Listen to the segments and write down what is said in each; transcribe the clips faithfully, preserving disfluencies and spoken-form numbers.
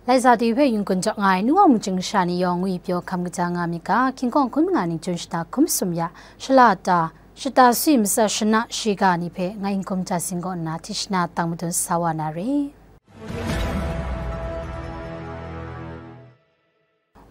Laisa twi hpe yungkun jaw nga ai nu wa mungchying sha ni yawng ngwi pyaw hkam kaja nga myit ga, hkying hkawng hkun nga ning chun shata hkum sum ya, shala ta, shata sui matsa shana shiga ni hpe ngai n hkum ja sing kaw nna, tishna tang madun sa wa na re.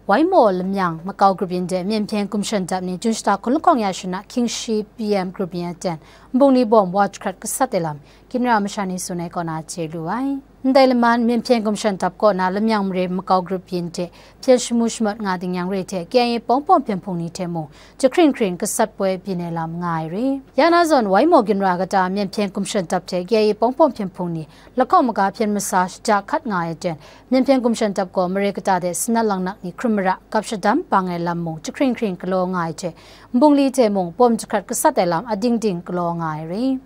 Waimaw lamyang makau grup yin de myen hpyen gumshan dap ni chun shata hkun lahkawng ya shana hkying shi P M grup yin aten nbung ni bawm wa jahkrat gasat ai lam, ginra masha ni tsun ai kaw na chye lu ai. Ndai laman, myen hpyen gumshan dap kaw na lamyang mare makau grup yin hte hpyen shamu shamawt nga ding yang re hte K I A pawng pawng hpyen hpung ni hte mung jahkring hkring gasat poi byin ai lam nga ai re. Ya na zawn, Waimaw ginra kata myen hpyen gumshan dap hte K I A pawng pawng hpyen hpung ni lahkawng maga hpyen masa shaja hkat nga ai aten, myen hpyen gumshan dap gaw mare kata de sinat langnak ni hkrum mara gap shadam bang ai lam mung jahkring hkring galaw nga ai hte, nbung li hte mung bawm jahkrat gasat ai lam ading ding galaw nga ai re.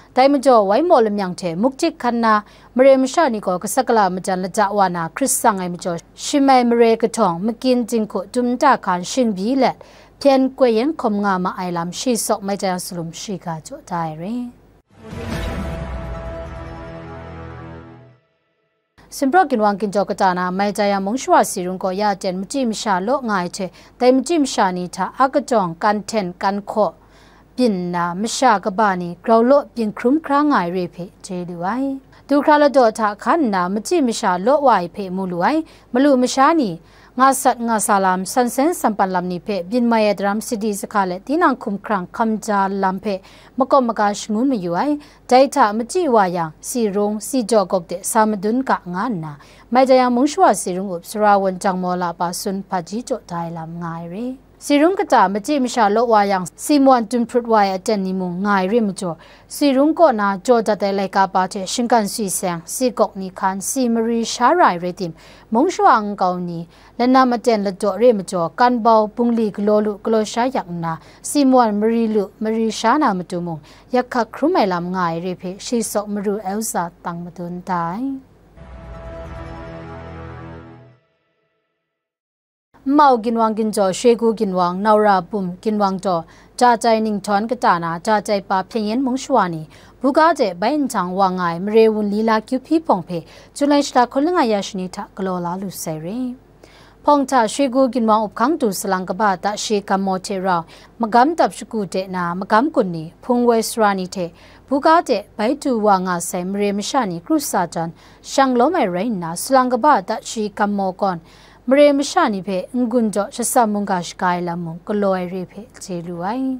Dai majaw, Waimaw lamyang hte muktik hkan na mare masha ni gaw gasat gala majan lada wa na hkrit tsang ai majaw, shim ai mare kahtawng, makin dinghku, dum nta hkan shingbyi let, hpyen koi yen hkawm nga ma ai lam, shi sawk mai ja yang salum shiga jaw da ai re. Sumpraw ginwang ginjaw kata na mai ja yang mung shawa si rung gaw ya ten machyi masha law nga ai hte, dai machyi masha ni hta akatawng kan hten kan hkaw byin nna, masha kaba ni grau law byin hkrum hkra nga ai re hpe chye lu ai. Du hkra ladaw hta hkan nna machyi masha law wa ai hpe mu lu ai. Malu masha ni nga sat nga sa lam, sansen sampan lam ni hpe byin mai ai daram sadi sahka let tinang hkum hkrang hkam ja lam hpe makawp maga shangun mayu ai. Dai hta machyi wa yang, si rung, si jaw gawk de sa madun ga nga nna, mai ja yang mung shawa si rung up sara wun jang maw la pa sun hpaji jaw da ai lam nga ai re. Si rung kata machyi masha law wa yang, si mawan dun hprut wa ai aten ni mung nga ai re majaw, si rung kaw na jaw dat ai laika pa hte shinggan sui seng, si gawk ni hkan, si mari sha ra ai rai tim, mung shawa nkau ni, lanam aten ladaw re majaw, kan bau, bungli galaw lu, galaw sha yak nna, si mawan mari lu, mari sha na matu mung, yak hkak hkrum ai lam nga ai re hpe, shi sawk maru Elsa tang madun da ai. Nmau ginwang ginjaw, Shegu ginwang, Naura bum ginwang daw, Jajai ninghtawng kata na, Jajai pa hpyen yen mung shawa ni, buga de bai nhtang wa nga ai mare wunli la kyu hpyi hpawng hpe, Julai shata hkun langai ya shani hta galaw la lu sai re. Hpawng hta Shegu ginwang up hkang du salang kaba Tashi Gammaw hte rau, magam dap shagu de na, magam gun ni, hpung woi sara ni hte, buga de bai du wa nga sai mare masha ni kru sa jan, shang lawm ai rai nna, salang kaba Tashi Gammaw gawn, mare masha ni hpe n-gun jaw shasam mungga shaga ai lam mung galaw ai re hpe chye lu ai.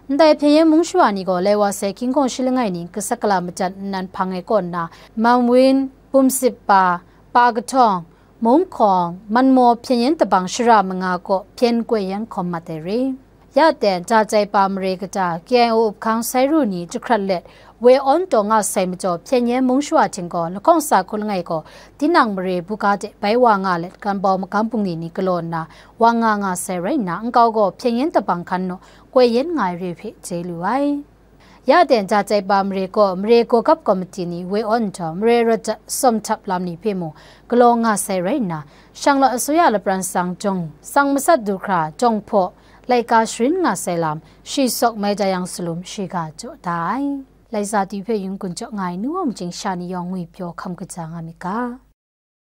Ndai hpyen yen mung shawa ni gaw lai wa sai hkying hkawng shi langai ni gasat gala majan nnan hpang ai kaw nna, Mamwin, Bumsip pa, Pa Kahtawng, Mung Hkawng, Manmaw hpyen yen tabang shara manga kaw hpyen koi yen hkawm mat ai re. Ya ten, Jajai pa mare kata, K I O up hkang sai ru ni jahkrat let, woi awn taw nga sai majaw, hpyen yen mung shawa hting gaw, lahkawng sa hku langai gaw, tinang mare buga de bai wa nga let, kan bau magam bungli ni galaw nna, wa nga nga sai rai nna, nkau gaw hpyen yen tabang hkan naw, koi yen nga ai re hpe chye lu ai. Ya ten, Jajai pa mare kaw, mare gawgap komiti ni woi awn nhtawm, mare rawt dat sawm htap lam ni hpe mung galaw nga sai rai nna, Shanglawt asuya lapran sang jawng, sang matsat du hkra jawng hpaw, laika sharin nga sai lam, shi sawk mai ja yang salum shiga jaw da ai. Laisa twi hpe yungkun jaw nga ai nu wa machyin sha ni yawng ngwi pyaw hkam kaja nga myit ga.